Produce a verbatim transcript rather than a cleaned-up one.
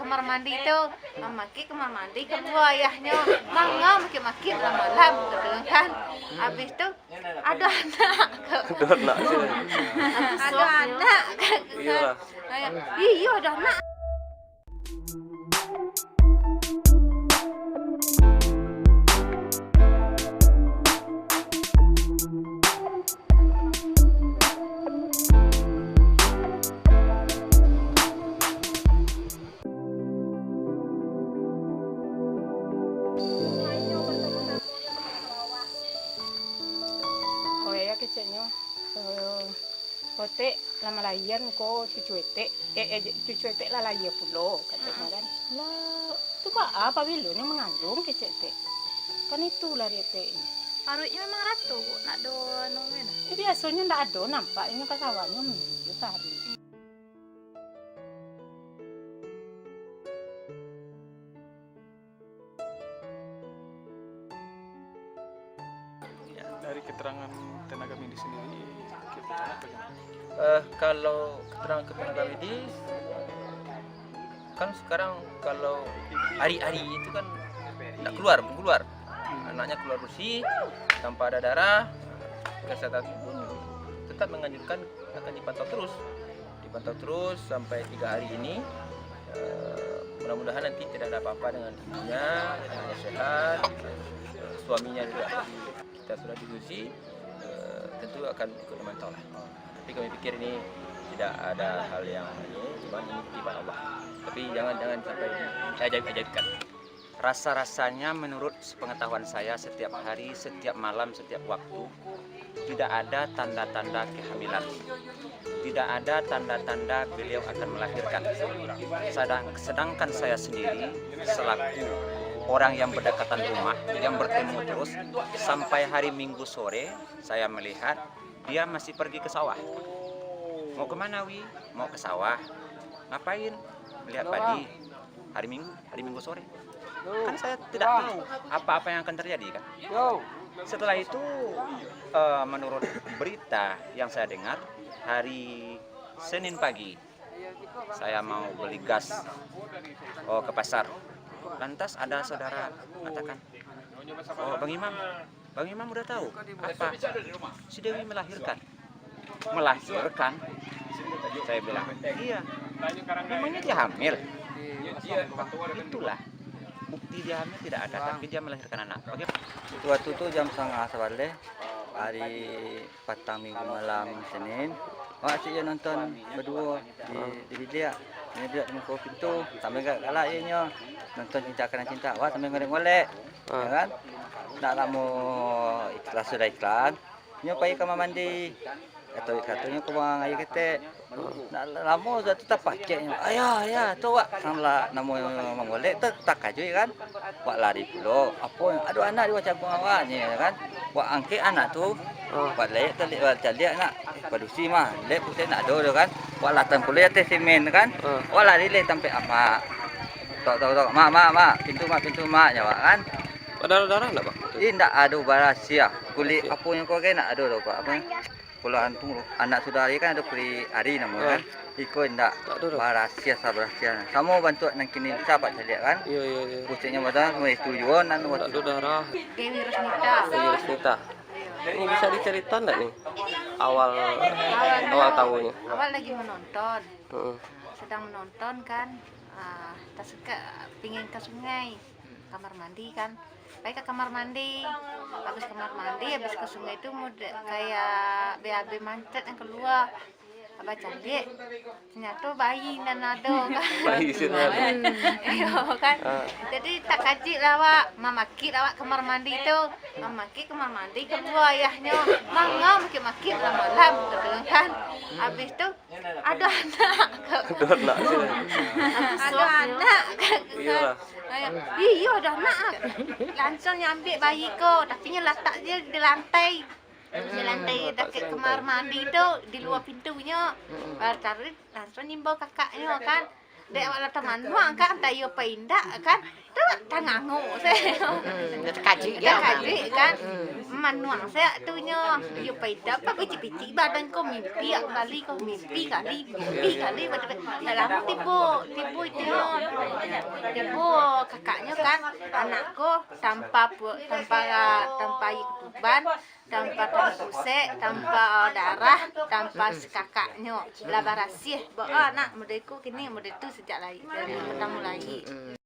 Kamar mandi tu, mamakik kamar mandi, kalua ayahnyo. Manga makik-makik malam-malam, gitu kan. Habis tu, ado anak. Ado anak. Ado anak. Iyolah. Iyo, ado anak. Oh, iyo, keceknyo, eh, Otek lah malahian ko cucu etek, eh, eh, cucu etek lah lahia pulo, katonyo kan. Lah, tu baa pabilonyo manganduang, kecek etek? Kan itulah di etek ni. Paruiknyo memang rato, Bu, ndak ado anu, kan? Eh, biasonyo ndak ado nampak, inyo ka sawah nyo minggu sahari. Ya, dari keterangan tenaga medis sendiri, kira-kira bagaimana? Eh, kalau keterangan tenaga medis, kan sekarang kalau hari-hari itu kan ndak keluar, belum keluar. Anaknya keluar bersih, tanpa ada darah, kesehatan pun tetap menganjurkan akan dipantau terus. Dipantau terus sampai tiga hari ini. Eh, mudah-mudahan nanti tidak ada apa-apa dengan ibunya, anaknya sehat, eh, suaminya juga tadi kita sudah diskusi, eh, tentu akan ikut memantau lah. Tapi kami pikir ini tidak ada hal yang ini, cuma ini nikmat Allah. Tapi jangan, jangan sampai diajaib-ajaibkan. Rasa-rasanya, menurut sepengetahuan saya, setiap hari, setiap malam, setiap waktu, tidak ada tanda-tanda kehamilan. Tidak ada tanda-tanda beliau akan melahirkan. Sedang-, sedangkan saya sendiri, selaku orang yang berdekatan rumah, yang bertemu terus, sampai hari Minggu sore, saya melihat dia masih pergi ke sawah. "Mau kemana, Wi?" "Mau ke sawah." "Ngapain?" "Melihat padi." Hari Minggu, hari Minggu sore. Kan saya tidak tahu apa-apa yang akan terjadi, kan. Setelah itu, eh, menurut berita yang saya dengar, hari Senin pagi, saya mau beli gas, oh, ke pasar. Lantas ada saudara mengatakan, "Oh, Bang Imam, Bang Imam udah tahu apa? Si Dewi melahirkan." "Melahirkan?" saya bilang. "Iya." "Memangnya dia hamil?" "Itulah. Bukti dia hamil tidak ada, tapi dia melahirkan anak." Bagaimana? Itu waktu tu jam satangah sabaleh, hari patang minggu malam Senin. Awak asyik je nonton baduo di, di biliak. Ini duduk di muko pintu, sambil galak-galak je nyo. Nonton Cinta Karena Cinta. Awak sambil ngolek-ngolek. Ya kan? Ndak lamo iklan, sudah iklan, nyo pai kamar mandi. Kato, katonyo ka buang aia ketek. Ndak lamo sudah tu tapaceknyo. "Ayah, ayah, tu awak." Kan lah namo mangolek tu takajuik kan. Awak lari pulo. "Apo? Ado anak di bawah cabuang awak ni," kan. Awak angkek anak tu. Awak lek taliak, awak taliak nak. "Eh, padusi mah, lek pusing nak ado tu kan." Awak latang pulo ateh simen kan. Awak lari leh tampek amak. Tok, tok, tok. "Mak, mak, mak, pintu, mak, pintu, mak," nyo awak kan. Badarah-darah ndak, Pak? Indak ado barasia. Kulik aponyo ko kan ndak ado doh, Pak. Apo, pulo antung tu, anak saudari kan ado kulik ari namo kan. Iko indak. Ndak ado doh. Barasia sabarasia. Samo bantuak nan kini bisa Pak caliak kan. Iyo, iyo, iyo. Pusingnyo badan, mulai tujuan nan. Ndak ado darah. Dewi Rosnita. Dewi Rosnita. Ini bisa dicerita ndak nih? Awal, awal tahunya. Awal lagi menonton. Heeh. Sedang menonton kan, ah, tasukak pingin ka sungai. Kamar mandi kan. Pai ka kamar mandi. Habis kamar mandi, habis ka sungai tu mudah kayak B A B mancet yang keluar. Abah caliak, ternyato bayi nan ado kan. Bayi sinan ado. Iyo kan. Ah. Jadi takajik lah awak, mamakik lah awak kamar mandi tu. Mamakik kamar mandi, kalua ayahnyo. Manga makik-makik malam-malam, gitu kan. Habis tu, ado anak. Ado anak. Ado anak. Iyolah. Iyo, ado anak. Langsuang nyo ambiak bayi ko, tapi nyo latak je di lantai. Di lantai dakek kamar mandi tu, di lua pintunyo. Baru taruih, langsuang nyo imbau kakaknyo kan. Dek awak lah tamanuang kan, antah iyo pai indak kan. Tu tangangok se. Hmm, dah takajuik dia. Takajuik kan. Manuang se tu nyo. Iyo pai indak, apa picik-picik badan ko, mimpi kali ko, mimpi kali, mimpi kali. Dah lamo tibo, tibo itu nyo. Tibo kakaknyo kan, anak ko tanpa pu-, tanpa tanpa aia ketuban, tanpa tali pusek, tanpa darah, tanpa kakaknyo lah barasiah. Ba, ah, nak, model ko kini, model tu sajak lahia, dari partamo lahia.